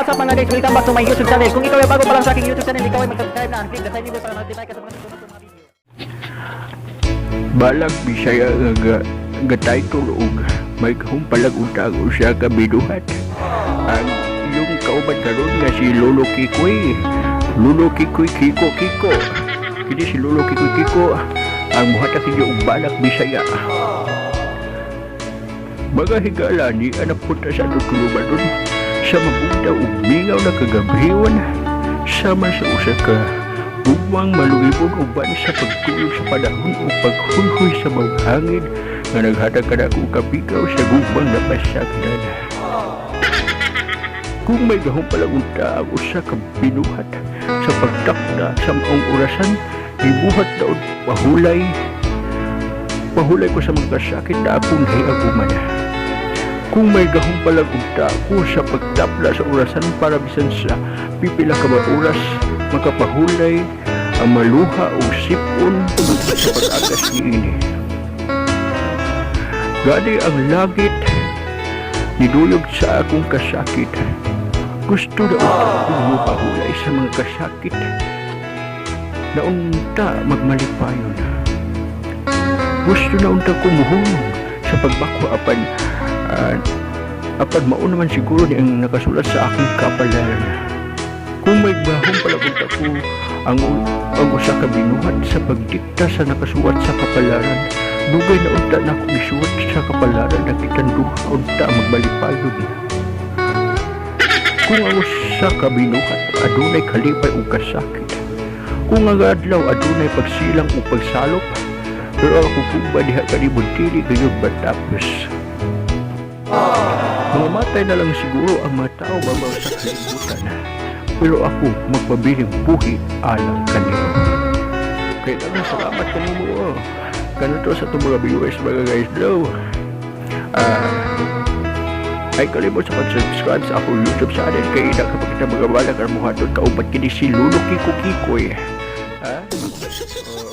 What's up, mga guys? Welcome back to my YouTube channel. Kung ikaw ay bago pa lang sa aking YouTube channel, ikaw ay mag-subscribe na and click the sign bell para ma-notify ka sa mga susunod kong mga video. Balak Bisaya nga title og "May Gahom Palag Unta ang Usa Ka Binuhat". Ang iyong kauban karon nga si Lolo Kikoy. Lolo Kikoy Kiko Kiko. Kini si Lolo Kikoy Kiko ang muhatag ninyo og Balak Bisaya. Mga higala, ni anak punta sa atong tulubanon sa mabugnaw ug mingaw na kagabhiwan, sama sa usa ka gugmang maluibon uban sa pagtulog sa panahon o paghuyhoy sa maong hangin nga naghatag kanako og kapigaw sa gugmang napasagdan. Kung may gahom palang unta ang usa ka binuhat sa pagtakda sa maong orasan, gibuhat daon pahulay pahulay ko sa mga kasakit na akong nahiaguman. Kung may gahom palang unta ako sa pagtapla sa orasan para bisan sa pipila ka ba oras makapahulay ang maluha o sipon sa pag-agas niini. Gani ang langit niduyog sa akong kasakit. Gusto na unta akong mapahulay sa mga kasakit na unta magmalipayon. Gusto na unta ko muhunong sa pagbakwa apan mao naman siguro ni ang nakasulat sa akong kapalaran. Kung may gahom pala unta ko ang usa ka binuhat sa pagdikta sa nakasuwat sa kapalaran, dugay na unta na ako gisuwat sa kapalaran na kitang duha unta magbalipayon. Kung ang usa ka binuhat adunay kalipay ug kasakit. Kung ang adlaw adunay pagsilang ug pagsalop, pero ang akong gugma diha kanimo dili gayud matapos. Mamatay na lang siguro ang mga tao babaw sa kalibutan. Pero ako magpabiling buhi alang kanimo. Kaya daghang salamat kanimo. Oh. Kanito sa itong mga viewers, mga guys, no. Ay kalimot sa pag-subscribe sa akong YouTube channel kay ina kapag kita mga balak ang muhatod kauban kini si Lolo Kiko Kikoy. Ha? Oh.